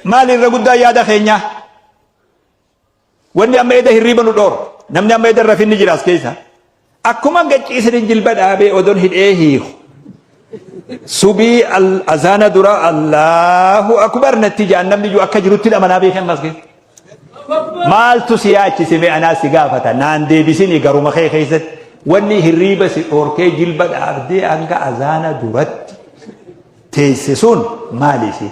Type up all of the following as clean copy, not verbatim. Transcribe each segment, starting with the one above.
Maali irra guddaan yaada keenyaa? Wanni amma eda hirriiba nu dhoorgu. Namni amma eda rafin ni jira as keessa. Akkuma gacciisanii jilba dhaabee odon hidhee hiiku. Subii azaana dura Allahu akbar natti jaan namni iyyuu akka jirutti amanaa beekan as keessa. Maaltu si yaachise mee anaa si gaafata naan deebisini garuma kee keessatti wanni hirriiba si dhoorkee jilba dhaabdee hanga azaana duratti teesse sun maali si?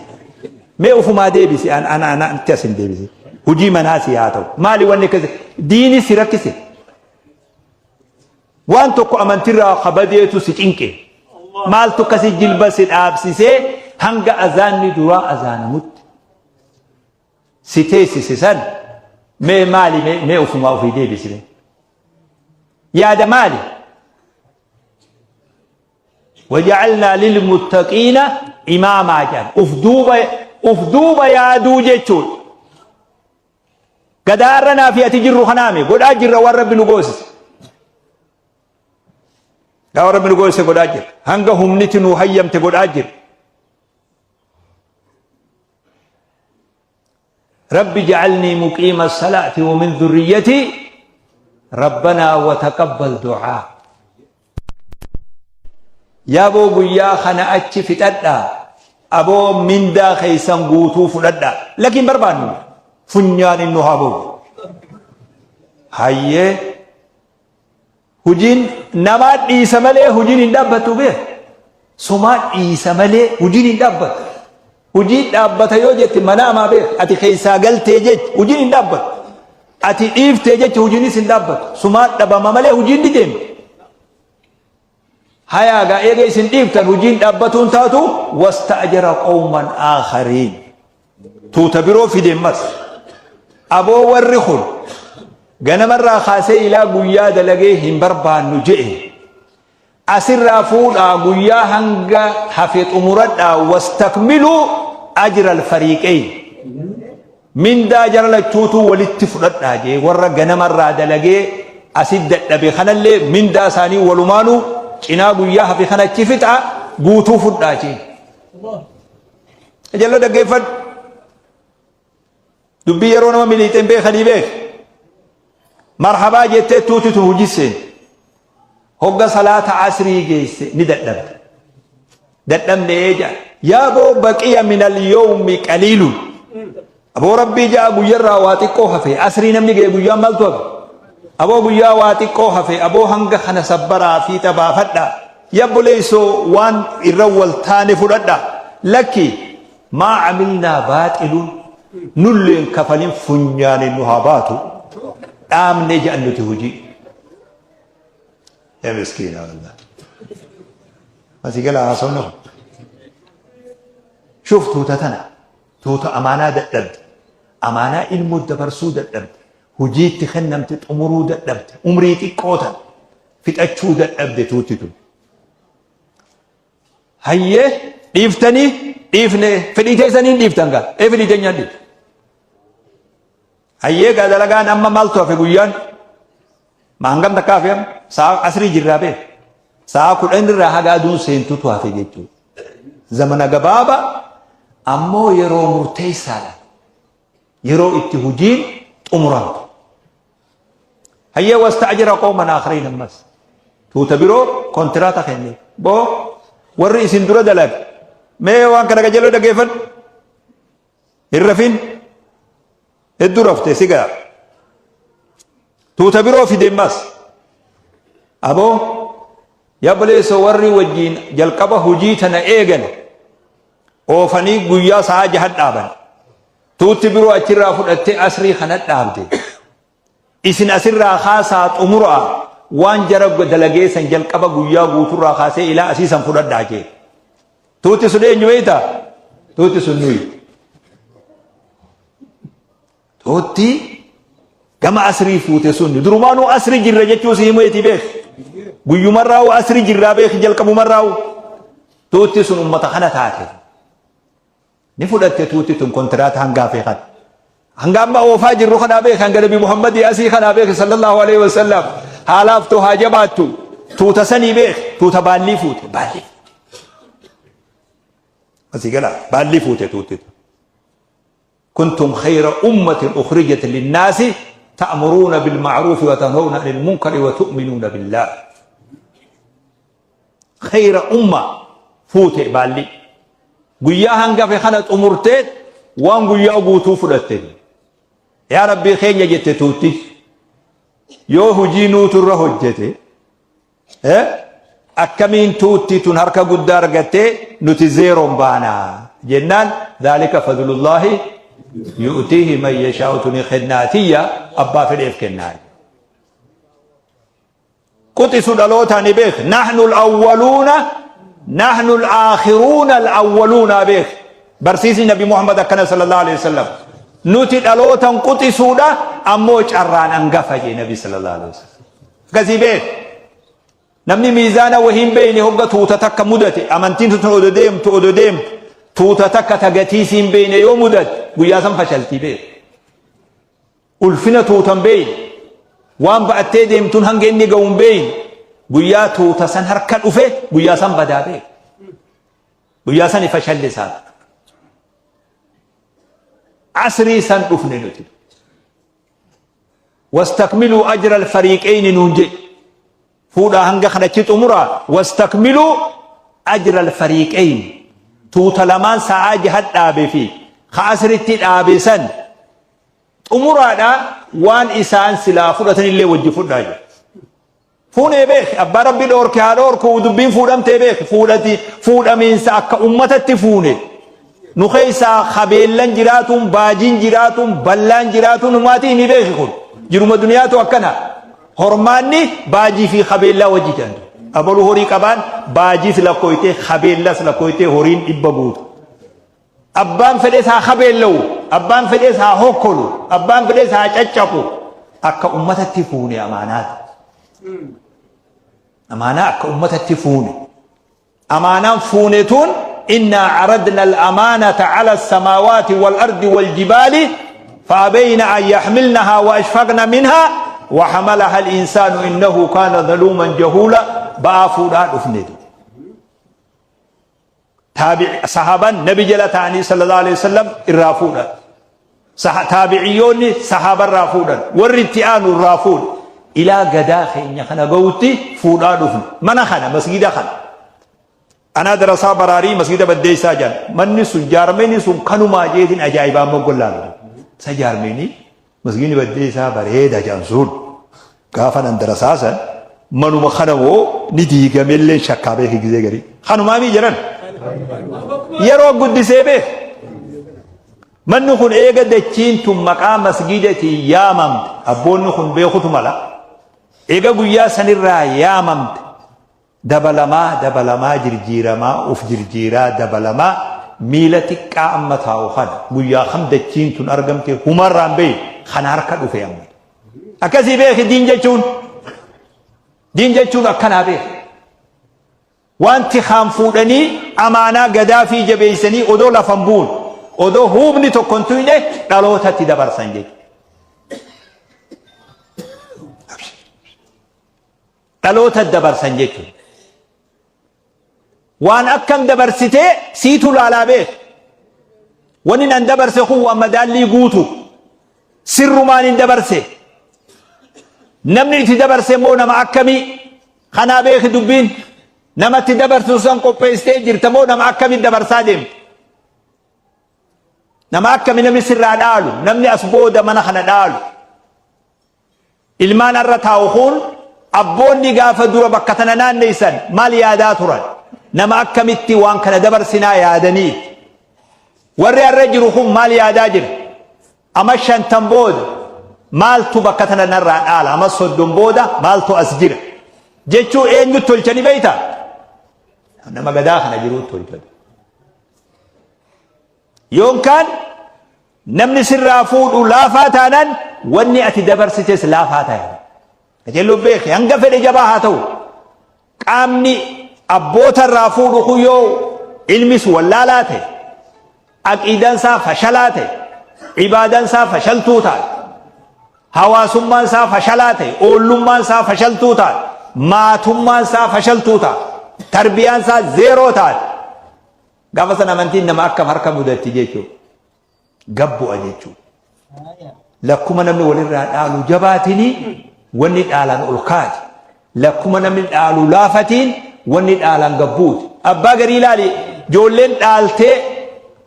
Mee ufumaa deebisi an ana ana itti as hin deebisi. Hujii manaa si haa ta'u. Maali wanni akkasi diini si rakkise. Waan tokko amantirraa kabadeetu si cinqe. Maaltu akkasi jilba si dhaabsisee hanga azaanni duraa azaanamutti si teessise san mee maali mee ufumaa ofii deebisi mee. Yaada maali? Waja'alnaa lilmuttaqiina imaamaa jedhan. Uf duuba uf duuba yaaduu jechuudha. Gadaarra naa fi ati jirru kanaami godhaa jirra waan rabbi nu goosise. Waan rabbi nu goosise godhaa jirra. Hanga humniti nu hayyamte godhaa jirra. Rabbi ja'alnii muqiima salaati wa min dhurriyyatii rabbanaa wa taqabbal du'aa. Yaaboo guyyaa kana achi fixadhaa aboo mindaa keessan guutuu fudhadhaa lakin barbaannu funyaan inni haa ba'u. Hayyee Hujiin namaa dhiisa malee hujiin hin dhaabbattu beek. Sumaa dhiisa malee hujiin hin dhaabbattu. Hujiin dhaabbata yoo jette mana amaa beek. Ati keessaa galtee jechi hujiin hin dhaabbattu. Ati dhiiftee jechi hujiinis hin dhaabbattu. Sumaa dhabama malee hujiin ni deemti. Hayaa gaa eega isin dhiiftan hujiin dhaabbatuun taatu wasta'jara qawman aakhariin. Tuuta biroo fide ammas. Aboo warri kun ganamarraa kaasee ilaa guyyaa dalagee hin barbaannu je'e. Asirraa fuudhaa guyyaa hanga hafe xumuradhaa wastakmiluu ajra alfariiqeyn. Mindaa jara lachuutuu walitti fudhadhaa jee warra ganamarraa dalagee asit dadhabe kanallee mindaa isaanii walumaanuu cinaa guyyaa hafe kana achi fixaa guutuu fudhaa jee. Qajeelloo dhaggeeffadhu. Dubbii yeroo nama miliixeen beekanii beek. Marhabaa jettee tuuti tun hojii seente. Hogga salaata asrii geesse ni dadhabde. Dadhabne ee jedha. Yaa boo baqiya minal yawmi qaliilun. Aboo rabbii ja'a guyyarraa waa xiqqoo hafe. Asrii namni ga'e guyyaan maaltu hafe? Aboo guyyaa waa xiqqoo hafe. Aboo hanga kana sabbaraa fiixa baafadha. Yabboleessoo waan irra wal taane fudhadha. Lakki maa amilnaa baaxiluun nulleen kafalin funyaaniin nu haa baatu. Dhaamne jedhan nuti hojii. Yaa miskiina wallah. Asii gala haasofni kun. Shuuf tuuta tana. Tuuta amaanaa dadhabde. Amaanaa ilmoo dabarsuu dadhabde. Hojii itti kennamte xumuruu dadhabde. Umrii xiqqoo tana. Fixachuu dadhabde tuutti tun. Hayyee dhiiftanii dhiifne fedhii teessanii hin dhiiftan gaa. Ee fedhii teenyaan dhiifte. Hayyee gaa dalagaan amma maaltu hafe guyyaan? Ma hangam takka hafe amma? Sa'a asrii jirraa bee. Sa'a 10 irraa haga aduun seentutu hafe jechuudha. Zamana gabaaba ammoo yeroo murteessaadha. Yeroo itti hojiin xumuramtu. Hayyee wasta'jara qawman aakhariin ammas. Tuuta biroo kontiraata kenne. Boo warri isin dura dalage mee waan kana qajeeloo dhaggeeffadhu. Hin rafin. Hedduu rafte si ga'a. Tuuta biroo fide ammas. Aboo yaa obboleessoo warri wajjiin jalqaba hojii tana eegale oofanii guyyaa sa'a jaha dhaaban. Tuutti biroo achirraa fudhattee asrii kana dhaabde. Isin asirraa kaasaa xumuraa waan jara dalagee san jalqaba guyyaa guuturraa kaasee ilaa asii san fudhadhaa jee. Tuutti sun eenyu beektaa? Tuutti sun nuyi. Tuutti gama asrii fuute sun durumaanuu asrii jirra jechuu si himeeti beek. Guyyumarraa'u asrii jirraa beek jalqabumarraa'u. Tuutti sun ummata kana taate. Ni fudhatte tuuti tun kontiraata hanga hafe kana. Hanga amma oofaa jirru kanaa beeki hanga Nabi Muhammadii asii kanaa beeki sallallahu alaihi wasallam haa laaftu haa jabaattu tuuta sanii beeki tuuta baallii fuute baallii asii gala baallii fuute tuuti tun. Kuntum khayra ummatin ukhrijat linnaasi ta'muruuna bilma'ruufi wa tanhawna anil munkari wa tu'minuuna billaah. Khayra umma fuute baalli. Guyyaa hangafe kana xumurtee waan guyyaa guutuu fudhatte. Yaa Rabbii keenya jette tuutti. Yoo hujii nuutu irra hojjete Akkamiin tuutti tun harka guddaa argattee nuti zeeroon baana jennaan dhaalika fadlullaahi yu'tiihi man yashaa'u tuni kennaa tiyya abbaa fedheef kennaa. Quxisu dhalootaa ni beek nahnu al-awwaluuna nahnu al-aakhiruuna al-awwaluuna beek barsiisni nabi Muhammad akkana sallallahu alaihi wasallam nuti dhalootan quxisuudha ammoo carraan angafa jee nabi sallallahu alaihi wasallam. Akkasii beek. Namni miizaana wahii hin beekne hogga tuuta takka mudate amantiin tun odo deemtu odo deemtu tuuta takka ta gatii sii hin beekne yoo mudate guyyaa san fashaltii beek. Ulfina tuuta hin beekne waan ba'attee deemtuun hanga inni ga'u hin beekne guyyaa tuuta san harka dhufe guyyaa san badaa beek. Guyyaa san fashalli isaa. Asrii san dhufne nuti. Wastakmiluu ajra alfariiqeyni nuun jedhe. Fuudhaa hanga kan achi xumuraa wastakmiluu ajra alfariiqeyni. Tuuta lamaan sa'aa jaha dhaabe fi ka asritti dhaabe san xumuraadha waan isaan silaa fudhatanillee wajji fudhaa jedhe. Fuunee beeki abbaa rabbi dhoorke haa dhoorku dubbiin fuudhamtee beeki fuudhati fuudhamiinsa akka ummatatti fuune nu keessaa kabeellan jiraatuun baajiin jiraatuun ballaan jiraatuun humaatii himi beeki kun jiruma duniyaatu akkana hormaanni baajii fi kabeellaa wajji jedhan abaluu horii qabaan baajiis lakkooytee kabeellas lakkooytee horiin dhibba guutu Abbaan fedhes haa kabeella'u, abbaan fedhes haa hokkolu, abbaan fedhes haa caccabu. Akka ummatatti fuune amaanaati. Amaanaa akka ummatatti fuune. Amaanaan fuune tun innaa caradna al-amaanata cala as-samaawaati wal-ardi wal-jibaali فأبين أن يحملنها وأشفقن منها وحملها الإنسان إنه كان ظلوما جهولا بa'aa fuudhaa dhufne. Taabi'i sahaabaan nabi jala ta'anii sallallahu alaihi wasallam irraa fuudhan. Taabiciyyoonni sahaaba irraa fuudhan. Warri itti aanu irraa fuudhan. Ilaa gadaa keenya kana gahutti fuudhaa dhufne. Mana kana masgida kana. Anaa darasaa baraarii masgida baddeessaa jedhan. Manni sun jaarmeenii sun kanumaa jeetiin ajaa'ibaan moggollaalu. Isa jaarmeenii Masgiidni Baddeessaa bareeda jedhan sun gaafa nan darasaa san manuma kana moo ni diigamellee shakkaa beeke gizee garii. Kanumaa mii jedhan. Yeroo guddisee beeke. Manni kun eega dachiin tun maqaa masgiidatiin yaamamte abboonni kun beekutu mala. Eega guyyaa sanirraa yaamamte Dabalamaa dabalamaa jirjiiramaa of jirjiiraa dabalamaa miila xiqqaa amma taa'u kana guyyaa kam dachiin tun argamte humarraa hin beeku kana harka dhufe amma. Akkasii beeki diin jechuun diin jechuun akkanaa beeki. Wanti kaan fuudhanii amaanaa gadaafii jabeessanii odoo lafan buun odoo huubni tokko hin tuyne dhalootatti dabarsan jechuudha. Dhaloota dabarsan jechuudha. Waan akkam dabarsitee siitu laalaa beeka. Wanni nan dabarse kun waan madaallii guutu. Sirrumaan hin dabarse. Namni itti dabarse immoo nama akkamii? Kanaa beeki dubbiin. Namatti dabarsu san qopheessitee jirta moo nama akkamii dabarsaa deemta? Nama akkamii namni sirraa dhaalu? Namni as booda mana kana dhaalu? Ilmaan har'a taa'u kun abboonni gaafa dura bakka tana naanneessan maal yaadaa turan? Nama akkamitti waan kana dabarsinaa yaadanii? Warri har'a jiru kun maal yaadaa jira? Ama shantan booda maaltu bakka tana narraa dhaala? Ama soddon booda maaltu as jira? Jechuu eenyutti tolchanii beektaa? Nama gadaa kana jiruutti tolchate. Yookaan namni sirraa fuudhu laafaa taanaan wanni ati dabarsites laafaa ta'a. Qajeelloon beeki hanga fedhe jabaa haa ta'u. Qaamni abboota irraa fuudhu kun yoo ilmis wallaalaa ta'e, aqiidaan isaa fashalaa ta'e, ibaadaan isaa fashaltuu taate, hawaasummaan isaa fashalaa ta'e, oollummaan isaa fashaltuu taate, maatummaan isaa fashaltuu taate, tarbiyaan isaa zeeroo taate, Gaafa san amantiin nama akkam harka mudatti jechuudha. Gad bu'a jechuudha. Lakkuma namni walirraa dhaalu jabaatini wanni dhaalan ol kaati. Lakkuma namni dhaalu laafatiin wanni dhaalan gad buuti. Abbaa garii ilaali ijoolleen dhaaltee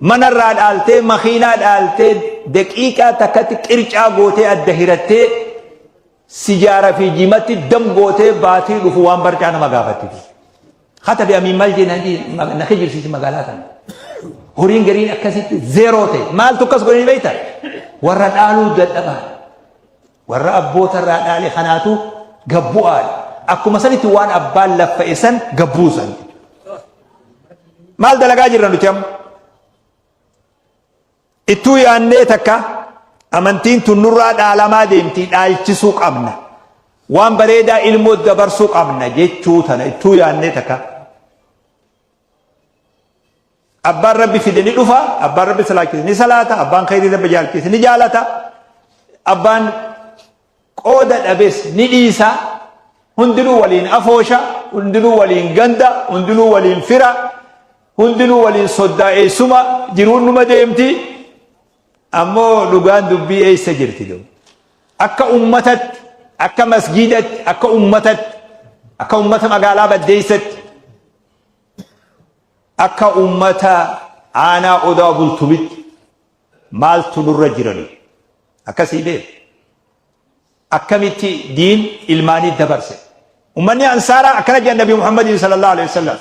manarraa dhaaltee makiinaa dhaaltee daqiiqaa takkatti qircaa gootee adda hirattee sijaara fi jimatti dam gootee baatii dhufu waan barcaa nama gaafatti. Katabi amiin maal jee na kijibsiisi magaalaa tana. Horiin gariin akkasitti zeeroo ta'e. Maaltu akkas godhanii beekta? Warra dhaaluu dadhabaa. Warra abboota irraa dhaale kanaatu gabbu'aadha. Akkuma sanitti waan abbaan laffa'e san gabbuusan. Maal dalagaa jirra nuti amma? Ittuu yaannee takka amantiin tun nurraa dhaalamaa deemti dhaalchisuu qabna. Waan bareedaa ilmoo dabarsuu qabna jechuu tana ittuu yaannee takka. Abbaan rabbi fide ni dhufa, abbaan rabbi salaachise ni salaata, abbaan khayrii rabbi jaalchise ni jaalata, abbaan qooda dhabes ni dhiisa, hundinuu waliin afoosha, hundinuu waliin ganda, hundinuu waliin fira, hundinuu waliin soddaa eessuma, jiruun numa deemti. Ammoo dhugaan dubbii eessa jirti doo? Akka ummatatti, akka masgiidatti, akka ummatatti, akka ummata magaalaa baddeessatti, akka ummata aanaa odaa bultumitti maaltu nurra jirani? Akkasii beeku. Akkamitti diin ilmaanii dabarse? Ummanni ansaaraa akkana jedhan Nabi Muhammadiin sallallahu alaihi wasallam.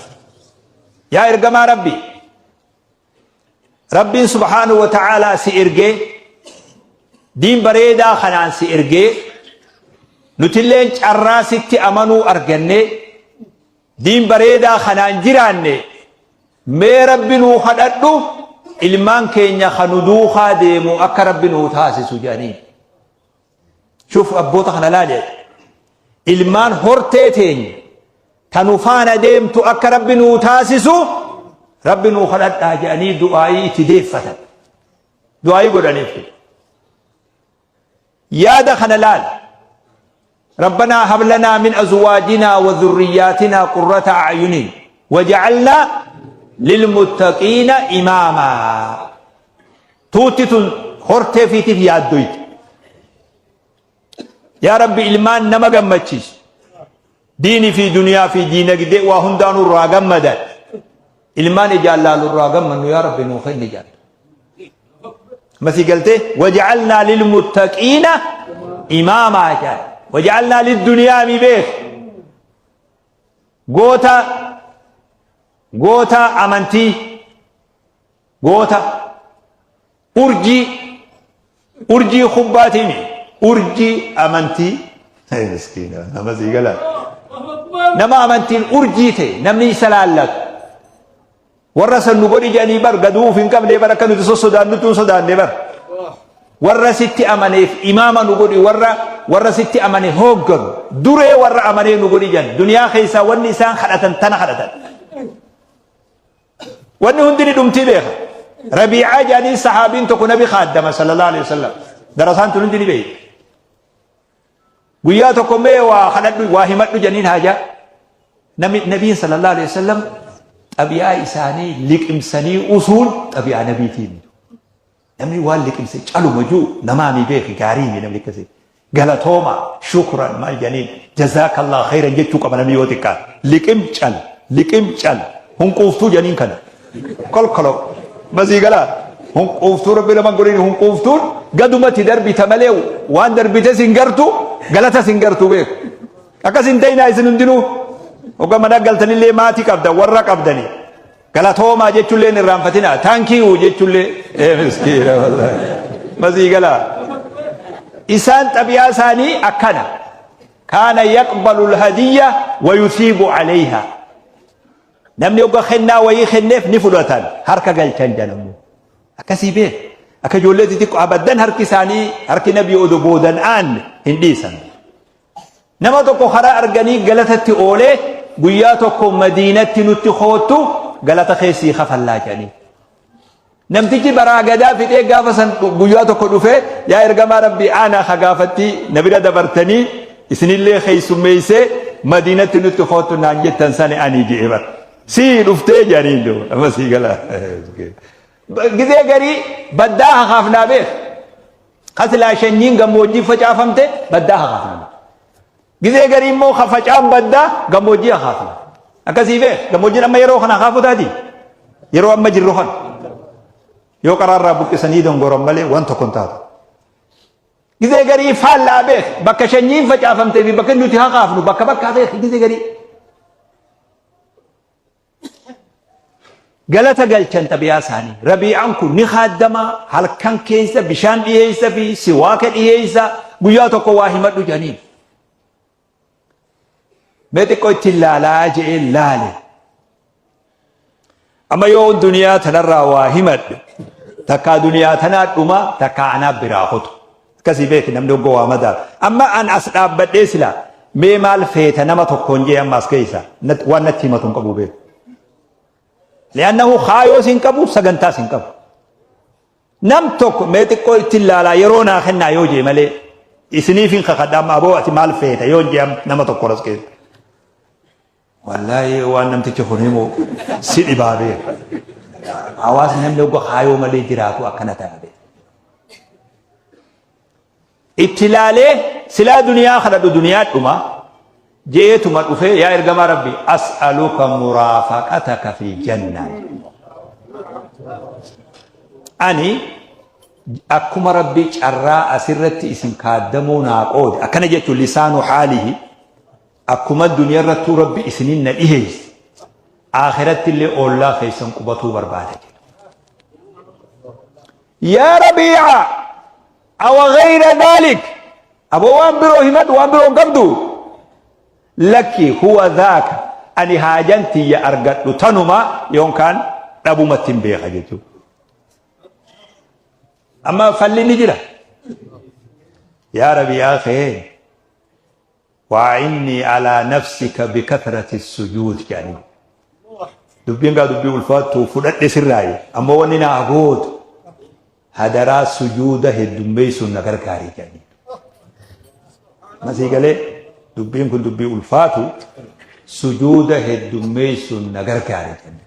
Yaa ergamaa Rabbii, Rabbiin subhaanahu wa ta'aalaa si ergee diin bareedaa kanaan si ergee nutilleen carraa sitti amanuu argannee diin bareedaa kanaan jiraanne mee Rabbi nuu kadhadhu ilmaan keenya ka nu duukaa deemu akka Rabbi nuu taasisu jedhanii. Shuf abboota kana laali ati. Ilmaan hortee teenya ta nu faana deemtu akka Rabbi nuu taasisu Rabbi nuu kadhadhaa jedhanii du'aayii itti deeffatan. Du'aayii godhaniif. Yaada kana laali. Rabbanaa hab lanaa min azwaajinaa wa dhurriyyaatinaa qurrata a'yunin waja'alnaa lilmuttaqiina imaamaa. Tuutti tun hortee fiitiif yaaddoyte. Yaa Rabbi ilmaan nama gammachiisu. Diinii fi duniyaa fi diinagdee waa hundaanuu irraa gammadan. Ilmaan ijaan laalu irraa gammannu yaa Rabbi nuu kenni jedhan. Masii galtee waja'alnaa lilmuttaqiina imaamaa jedhan. Waja'alnaa lidduniyaa mi beek. Goota goota amantii goota urjii urjii kubbaatiimi urjii amantii miskiina nama sii galaa nama amantiin urjii ta'e namni isa laallatu warra san nu godhi jedhanii bar gaduu uf hin qabne bar akka nuti sossodaannutti hin sodaanne bar warra sitti amaneef imaama nu godhi warra warra sitti amane hoogganu duree warra amanee nu godhi jedhan duniyaa keessaa wanni isaan kadhatan tana kadhatan Wanni hundi ni dhumtii beeka. Rabiicaa jedhanii sahaabiin tokko nabi kaaddama sallallahu alaihi wasallam. Darasaan tun hundi ni beekti. Guyyaa tokko mee waa kadhadhu waa himadhu jedhaniin haajaa. Nami nabiin sallallahu alaihi wasallam xabi'aa isaanii liqimsanii usuun xabi'aa nabiitiin. Namni waan liqimse caluma jiru namaa mi beeki gaarii mi namni akkasii. Galatooma shukran maal jedhaniin jazaakallah khayran jechuu qaba namni yoo xiqqaate. Liqim cal liqim cal hunquuftuu jedhaniin kana. Kolkoloo masii galaa hunquuftuu rabbi laman godhin hunquuftuun gadumatti darbita malee waan darbites hin gartu galatas hin gartu beeku. Akkas hin ta'inaa isin hundinuu. Hogga mana galtanillee maatii qabdan warra qabdanii. Galatoomaa jechuullee hin irraanfatinaa. Thank you jechuullee. Ee miskiina wallaahi. Masii galaa. Isaan xabi'aa isaanii akkana. Kaana yaqbalu alhadiyya wa yusiibu alayha. Namni hogga kennaa wayii kenneef ni fudhatan. Harka galchan jedhamu. Akkasii beek. Akka ijoollee xixiqqoo abaddan harki isaanii harki nabii odoo boodan aanne hin dhiisan. Nama tokko karaa arganii galatatti oolee guyyaa tokko madiinatti nutti koottu galata kee sii kafallaa jedhanii. Namtichi baraa gadaa fixee gaafa san guyyaa tokko dhufee yaa ergamaa rabbii aanaa ka gaafatti na bira dabartanii isinillee keessummeessee madiinatti nutti koottu naan jettan sani ani je'e bara. Sii dhuftee jedhanii amma sii gala. Gizee garii baddaa hakaafnaa beek. Kasilaa shanyiin gammoojjii facaafamte baddaa hakaafna. Gizee garii immoo ka facaan baddaa gammoojjii hakaafna. Akkasii beek gammoojjiin amma yeroo kana hakaafuu taati. Yeroo amma jirru kana. Yoo qaraarraa buqqisanii dongoran malee waan tokko hin taatu. Gizee garii faallaa beek bakka shanyiin facaafamtee fi bakka nuti hakaafnu bakka bakkaa beek gizee garii. Galata galchan xabi'aa isaanii. Rabii'aan kun ni kaaddama, halkan keessa bishaan dhiyeessa fi siwaaka dhiyeessa, guyyaa tokko waa himadhu jedhaniin. Mee xiqqoo ittiin laalaa je'ee laale. Amma yoo duniyaa tanarraa waa himadhe takkaa duniyaa tanaa dhuma takkaa anaa biraa kutu. Akkasii beeki namni hoggoo waa madaalu. Amma an as dhaabbadhee silaa mee maal feeta nama tokkoon jee amma as keessa waan natti himatu hin qabu beeku. Li'annahu kaayoos hin qabu sagantaas hin qabu. Nam tokko mee xiqqoo ittiin laalaa yeroo naa kennaa yoo jee malee isiniif hin kakadha amma aboo ati maal feeta yoo jee nama tokko as keessa. Wallaahi waan namtichi kun himu si dhibaa beeka. Hawaasni namni hogga kaayoo malee jiraatu akkana ta'a beeka. Itti ilaalee silaa duniyaa kadhadhu duniyaa dhuma jeetuma dhufee yaa ergamaa rabbi as'aluka muraafaqataka fi jannaa. Ani akkuma rabbi carraa asirratti isin kaaddamuu naa qoode akkana jechuun lisaanu haalihi Akkuma duniyarrattuu Rabbi isinin na dhiheeyse, aakhirattillee oollaa keessan qubatuu barbaada jedhe. Yaa Rabii'a, awa ghayra dhaalik, aboo waan biroo himadhu, waan biroo hin qabdu? Lakki huwa dhaaka, ani haajan tiyya argadhu tanuma yookaan dhabumatti hin beeka jechuudha. Amma falli ni jira. Yaa Rabii'aa kee Waa'innii alaa nafsika bikathrati sujuud jedhanii. Dubbiin gaa dubbii ulfaattu fudhadhe sirraayi. Ammoo wanni naa gootu hadaraa sujuuda heddummeessuun na gargaari jedhanii. Masii galee dubbiin kun dubbii ulfaatu sujuuda heddummeessuun na gargaari jedhanii.